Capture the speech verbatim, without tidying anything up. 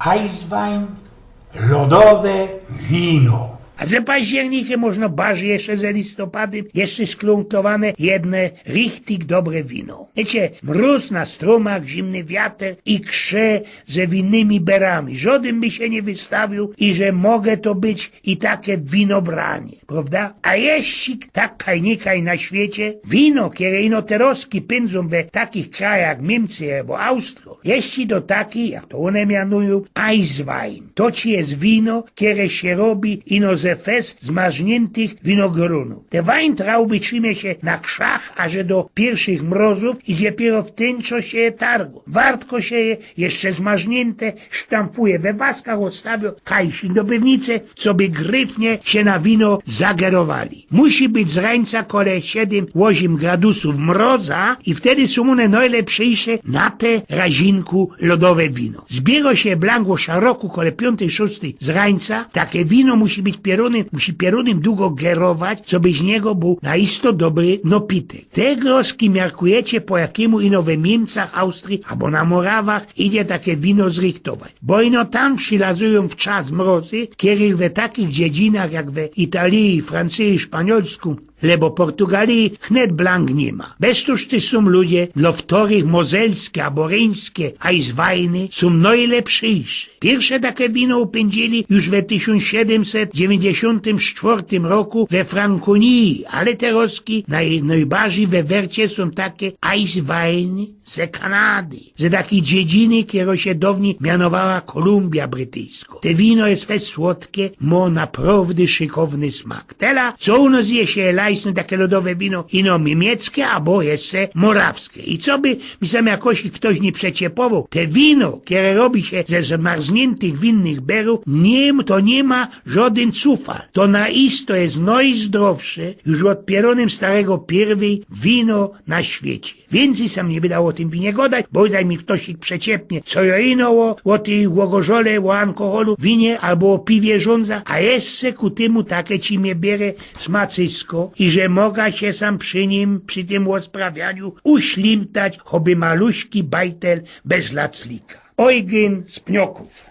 Eiswein, lodowe wino. A ze października możno barżi jeszcze ze listopadym jeszcze sklōntowane jedne richtig dobre wino. Wiycie, mrōz na strōmach, zimny wiater i krze ze winnymi berami. Żodyn by sie niy wystawiōł, iże może to być i take winobranie, prowda? A jeścik tak kaj nikaj na świecie, wino, kere ino terŏzki pyndzōm we takich krajach jak Niymcy abo Austro, jeścik to taki, jak to ône mianujōm, Eiswein. To ci je wino, kere sie robi ino ze fest zmarzniętych winogronōw. Te wajntrauby trzimie sie na krzach, aże do piyrszych mrozōw i dopiyro w tyn czo sie je targo. Wartko sie je jeszcze zmarzniynte, sztamfuje we waskach, ôdstawio, kaj sie do piwnice, coby gryfnie sie na wino zagerowali. Musi być z rańca kole siedym, ôziym gradusōw mroza i wtedy sōm ône nojlepszyjsze na te razinku lodowe wino. Zbiyrŏ sie blank ô szarŏku kole piōntyj, szōstyj z rańca. Take wino musi być pierōnym, musi pierōnym dugo gerować, coby z niego bōł na isto dobry nopitek. Te groski miarkujecie, po jakimu ino we Niymcach, Austrii abo na Morawach idzie take wino zrychtować. Bo ino tam przilazujōm w czas mrozy, kerych we takich dziedzinach jak we Italii, Francyji, Szpaniolsku, lebo Portugalii, chnet blank niy ma. Beztōż tyż sōm ludzie, dlŏ ftorych mozelske abo ryńske Eisweiny sōm nojlepszyjsze. Piyrsze take wino upyndzili już we tysiōnc siedymset dziewiyńćdziesiōntym sztwŏrtym roku we Frankonii, ale terŏzki noj-, nojbardzij we wercie sōm take Eisweiny ze Kanady, ze takij dziedziny, kerŏ sie downij mianowała Kolumbia Brityjsko. Te wino je fest słodke, mŏ naprŏwdy szykowny smak. Tela, co u nos je sie lajsne take lodowe wino, ino niymiecke abo jeszcze morawskie. I coby mi sam jakoś ich ftoś niy przeciepowoł, te wino, kere robi sie ze zmarzniętych winnych berōw, niy, to niy ma żŏdyn cufal. To na isto je nojzdrowsze, już ôd pierōnym starego pierwyj wino na świecie. Wiyncyj sam niy byda ô tym winie gŏdać, bo dej mi ftoś ich przeciepnie, co jŏ ino ô, ô tyj ôgorzole, ô alkoholu, winie abo ô piwie żōndza, a jeszcze ku tymu take ci mie bierze smacysko, iże moga sie sam przi nim, przi tym ôsprawianiu uślimtać, choby maluśki bajtel bez laclika. Ojgyn z Pniokōw.